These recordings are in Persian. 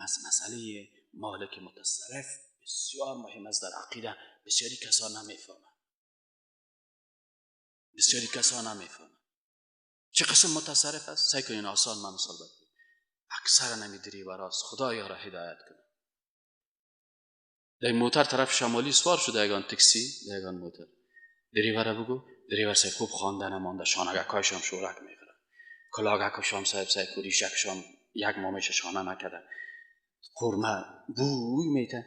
مسئله مالک متصرف بسیار مهم است در عقیده. بسیاری کسا نمیفهمند، بسیاری کسا نمیفهمند چه قسم متصرف است. سعی کنین آسان من مثال بزنم. اکثر نمیدری و راست خدایا را هدایت کنه. در موتر طرف شمالی سوار شده یگان تاکسی، یگان موتر، دریور بگو دریور صاحب خوب خوانده نمانده، شانگکایش هم شورک میخوره، کلاگکش هم صاحب صاحب ریشکش هم یک مامش شانه نکرده، قرمه بوی میته،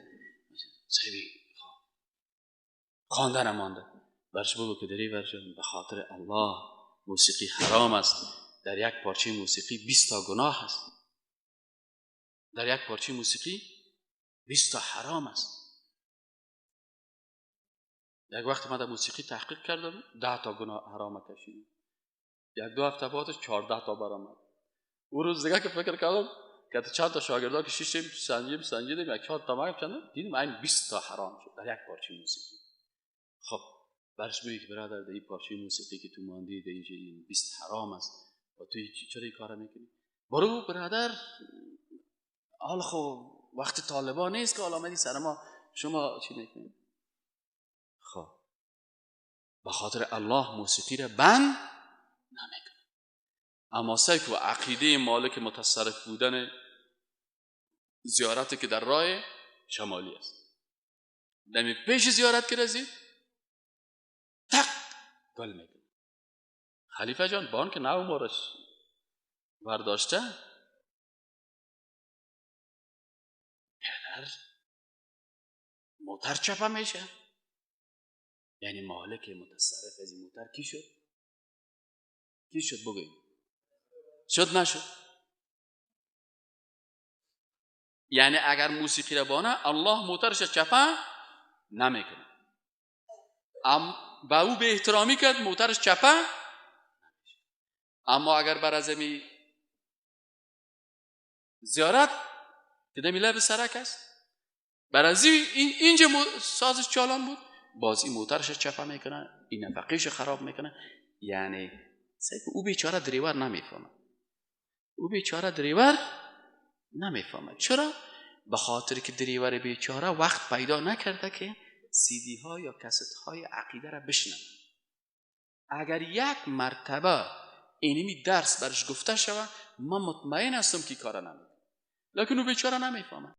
صاحبی خوانده نمانده. برش بگو که دریور جان به خاطر الله موسیقی حرام است. در یک پارچه موسیقی 20 تا گناه است، در یک پارچه موسیقی 20 تا حرام است. یک وقت من در موسیقی تحقیق کردم، 10 تا گناه حرام کشیدم، یک دو هفته بعدش 14 تا برآمد. اون روز دیگه که فکر کردم که چند تا شاگردا که شیشیم سنجیدیم یک 4 تا مگم چند دیدیم این 20 تا حرام شد در یک پارچه موسیقی. خب برش بگی که برادر در این پارچه موسیقی که تو ماندی در اینجا این 20 حرام است و تو چرا این کارا میکنی؟ برو برادر، حال خب وقت طالبان نیست که حالا آمدی سر ما شما چی میکنی؟ خب به خاطر الله موسیقی را بند نمیکنه. اما سعی و عقیده مالک متصرف بودن زیارت که در راه شمالی است، دمی پیش زیارت که رسید تق گل میکنه. خلیفه جان بان که نو مارش برداشته، پدر موتر چپه میشه. یعنی مالک متصرف از این موتر کی شد؟ کی شد بگویم؟ شد نشد؟ یعنی اگر موسیقی را بانه الله موترش چپه نمیکنه، به او به احترامی کرد موترش چپه. اما اگر بر از امی زیارت که دمی لب سرک است، بر از اینجا سازش چالان بود، باز این موترش چپه میکنه، این نفقیش خراب میکنه. یعنی او بیچاره دریور نمیفهمه، او بیچاره دریور نمیفهمه. چرا؟ به خاطر که دریور بیچاره وقت پیدا نکرده که سیدی ها یا کست های عقیده را بشنوه. اگر یک مرتبه اینمی درس برش گفته شوه، من مطمئن هستم که کار نمیکنه، لکن او بیچاره نمیفهمه.